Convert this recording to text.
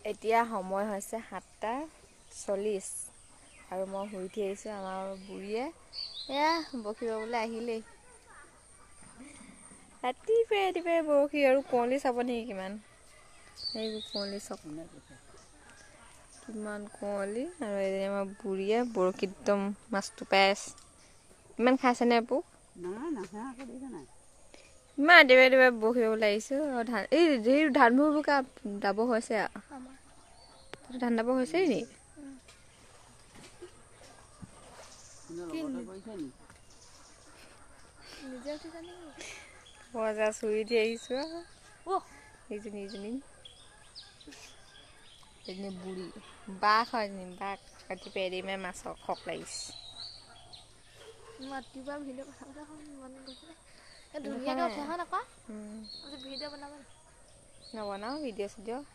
এতিয়া সময় হৈছে 7:40 আৰু মই শুই উঠি আহিছোঁ। আমাৰ বুঢ়ীয়ে এয়া বৰশী বাবলৈ আহিলেই। ৰাতিপুৱাই ৰাতিপুৱাই বৰশী আৰু কুঁৱলী চাব নেকি কিমান, এইবোৰ কুঁৱলী চাওক কিমান কুঁৱলী। আৰু এজনী আমাৰ বুঢ়ীয়ে বৰশীত একদম মাছটো পাই আছে। ইমান খাইছেনে পোক? ইমান ৰাতিপুৱাই ৰাতিপুৱাই বৰশী বাবলৈ আহিছোঁ। আৰু ধান এই ধানবোৰ বোকা দাব হৈছে আৰু ধান দাব হৈছে নি? মজা চুৰি দি আহিছোঁ। এইজনী এইজনী এজনী বুঢ়ী বাঘ হয়, এজনী বাঘ। ৰাতিপুৱাই এদিন মাছৰ খক লাগিছে। নবনাও ভিডিঅ' চিডিঅ'।